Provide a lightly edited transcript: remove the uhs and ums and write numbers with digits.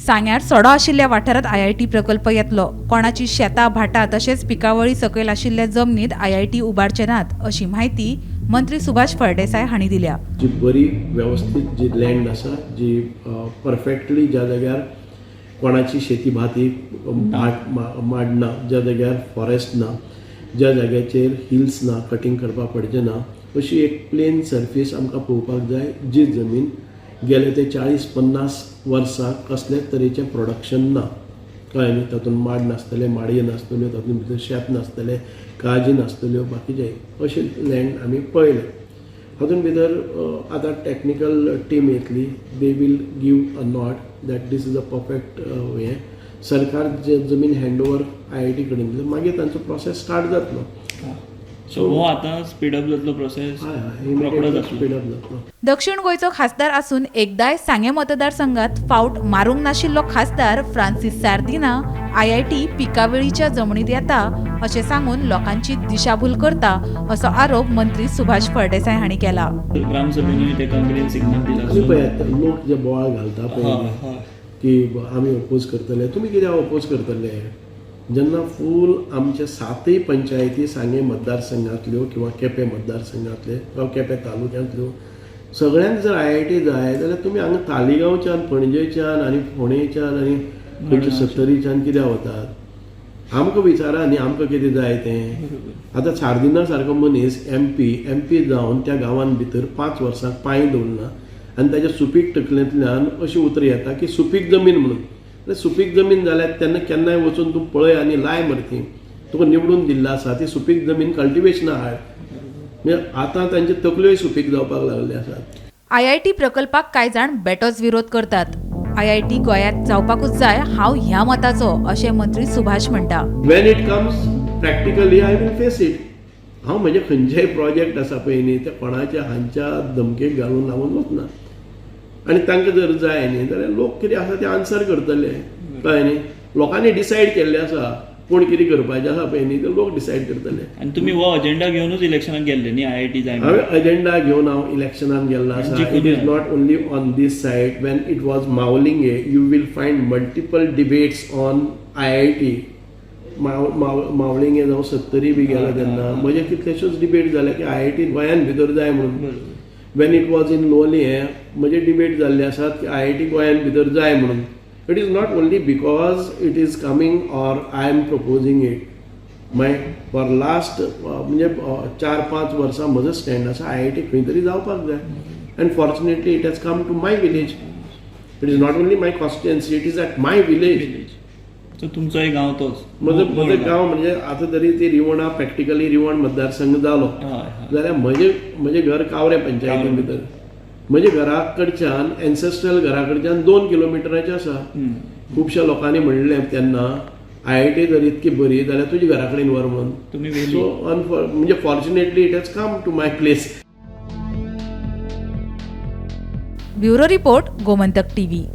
सांग्यार सडो आशिल्ल्या वाठारांत आयआयटी प्रकल्प येतलो. कोणाची शेतां भाटां तशेंच पिकावळी सकयल आशिल्ल्या जमनीत आयआयटी उबारचे नात अशी म्हायती मंत्री सुभाष फळदेसाय हांणी दिल्या. जी बरी वेवस्थीत जी लँड आसा, जी परफेक्टली ज्या जाग्यार कोणाची शेती भाती भाट माड ना, ज्या जाग्यार फॉरेस्ट ना, ज्या जाग्याचेर हिल्स ना, कटींग करपाक पडचें ना, अशी एक प्लेन सर्फीस आमकां पळोवपाक जाय, जी जमीन गेले ते 40-50 वर्सां कसलेच तरेचें प्रोडक्शन ना. कळ्ळें न्ही? तातूंत माड नासतले, माडयो नासतल्यो, तातूंत भितर शेत नासतलें, काजी नासतल्यो, बाकीचे अशें लँड आमी पळयलें. हातूंत भितर आतां टॅक्निकल टीम येतली, they will give a nod that this is a perfect हें. सरकार जे जमीन हँड ओवर आयआयटी कडेन दिले, मागीर तांचो प्रोसेस स्टार्ट जातलो. सो हो आतां स्पीडअप जातलो प्रोसेस? हय हय, रोखडो जातलो. स्पीडअप जातलो. दक्षिण गोंयचो खासदार आसून एकदाय सांगें मतदारसंघात फावट मारूंक नाशिल्लो खासदार फ्रांसीस सार्दिना आयआयटी पिकावळीच्या जमनीत येता अशें सांगून लोकांची दिशाभूल करता असो आरोप मंत्री सुभाष फळदेसाय हांणी केला. ग्रामसभेनूय तेका ग्रीन सिग्नल दिला. आनी पळयात लोक जे बोवाळ घालता पळय की आमी ओपोज करतले, तुमी कित्याक ओपोज करतले? जेन्ना फूल आमचे 7 पंचायती सांगें मतदारसंघांतल्यो किंवा केपें मतदारसंघांतले किंवा केपें तालुक्यांतल्यो सगळ्यांक जर आयआयटी जाय जाल्यार तुमी हांगा तालिगांवच्यान, पणजेच्यान आनी फोंडेच्यान आनी खंयच्या सत्तरीच्यान कित्याक वतात? आमकां विचारा न्ही आमकां कितें जाय तें. आतां सार्दिना सारको मनीस एम पी जावन त्या गांवान भितर 5 वर्सां पांय दवरना आनी ताच्या सुपीक तकलेंतल्यान अशी उतरां येता की सुपीक जमीन म्हणून. सुपीक जमीन जाल्यार तेन्ना केन्नाय वचून तूं पळय आनी लाय मरती, तुका निवडून दिल्लो आसा ती सुपीक जमीन कल्टिवेशना हाड. म्हणजे आतां तांच्यो तकल्योय सुपीक जावपाक लागल्यो आसात. आयआयटी प्रकल्पाक कांय जाण बेटोच विरोध करतात. आयआयटी गोंयांत जावपाकूच जाय हांव ह्या मताचो अशें मंत्री सुभाष म्हणटा. When it comes practically I will face it. हांव म्हजे खंयचेय प्रोजेक्ट आसा पळय न्ही ते कोणाच्या हांच्या धमकेक घालून लागून वचना. आनी तांकां जर जाय न्ही जाल्यार लोक कितें आसा ते आन्सर करतले. कळ्ळें न्ही? लोकांनी डिसायड केल्लें आसा कोण कितें करपाचें आसा पळय न्ही ते लोक डिसायड करतले. आनी तुमी हो अजेंडा घेवनूच इलेक्शनाक गेल्ले न्ही, आयआयटी जाय म्हणून? हांवें अजेंडा घेवन हांव इलेक्शनान गेल्लो आसा. It is not only on this side. When it was Mavlinge you will find multiple debates on IIT. Mavlinge जावं सत्तरी बी गेलो तेन्ना म्हजे कितलेश्योच डिबेट जाले की आयआयटी गोंयान भितर जाय म्हणून. When it was in Loliem म्हजे डिबेट जाल्ले आसात की आयआयटी गोंयान भितर जाय म्हणून. It is not only because it is coming or I am proposing it. My for last म्हणजे 4-5 वर्सां म्हजो स्टँड आसा आयआयटी खंय तरी जावपाक जाय. And fortunately it has come to my village. It is not only my constituency, it is at my village. So तुमचोय गांव तोच? म्हजो म्हजो गांव म्हणजे आतां तरी ती रिवणा प्रॅक्टिकली रिवण मतदारसंघ जालो जाल्यार म्हजें घर कावरे पंचायती भितर, म्हज्या घरा कडच्यान एन्सेस्ट्रल घरा कडच्यान 2 किलोमिटराचें आसा. खुबश्या लोकांनी म्हणलें तेन्ना आयआयटी जर इतकी बरी जाल्यार तुज्या घरा कडेन व्हर म्हणून. सो म्हणजे fortunately it has come to my place. Bureau report, Gomantak TV.